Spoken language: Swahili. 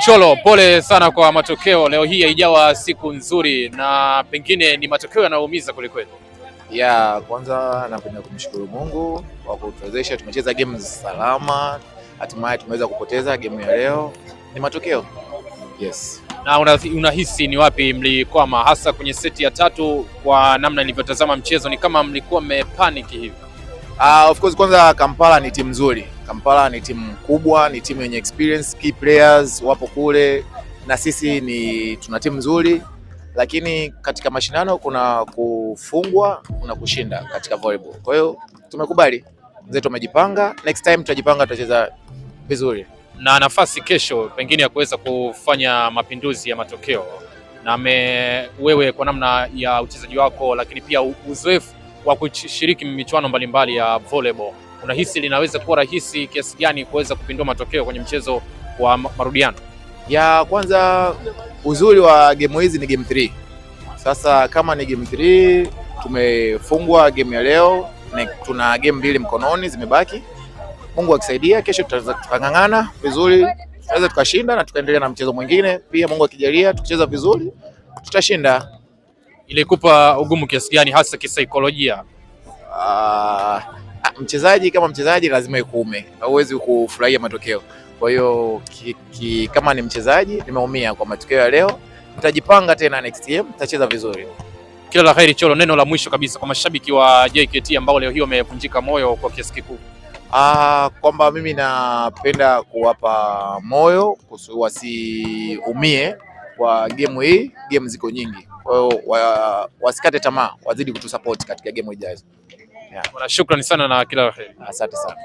Cholo, pole sana kwa matokeo leo hii, haijawa siku nzuri na pengine ni matokeo yanayoumiza kwelikweli. Ya kwanza napenda kumshukuru Mungu kwa kutuwezesha, tumecheza game salama, hatimaye tumeweza kupoteza game ya leo. Ni matokeo. Yes. Na unahisi ni wapi mlikwama hasa kwenye seti ya tatu? Kwa namna nilivyotazama mchezo ni kama mlikuwa mmepanic hivi. Of course kwanza Kampala ni timu nzuri. Kampala ni timu kubwa, ni timu yenye experience, key players wapo kule na sisi ni tuna timu nzuri, lakini katika mashindano kuna kufungwa, kuna kushinda katika volleyball. Kwa hiyo tumekubali, wenzetu wamejipanga, next time tutajipanga, tutacheza vizuri. Na nafasi kesho pengine ya kuweza kufanya mapinduzi ya matokeo na wewe kwa namna ya uchezaji wako, lakini pia uzoefu wa kushiriki michuano mbalimbali ya volleyball, unahisi linaweza kuwa rahisi kiasi gani kuweza kupindua matokeo kwenye mchezo wa marudiano? Ya kwanza, uzuri wa game hizi ni game 3. Sasa kama ni game 3 tumefungwa game ya leo na tuna game mbili mkononi zimebaki. Mungu akisaidia, kesho tutaweza tukang'ang'ana vizuri, tunaweza tukashinda na tukaendelea na mchezo mwingine pia. Mungu akijalia, tukicheza vizuri tutashinda. Ilikupa ugumu kiasi gani hasa kisaikolojia? Mchezaji kama mchezaji lazima ikuume, hauwezi kufurahia matokeo. Kwa hiyo kama ni mchezaji nimeumia kwa matokeo ya leo, nitajipanga tena next game nitacheza vizuri. Kila la heri Cholo, neno la mwisho kabisa kwa mashabiki wa JKT ambao leo hii wamevunjika moyo kwa kiasi kikubwa. Kwamba mimi napenda kuwapa moyo kuhusu wasiumie kwa game hii, game ziko nyingi, kwa hiyo wasikate tamaa, wazidi kutusupport katika game ijazo. Bwana, shukrani sana na kila la heri. Asante sana.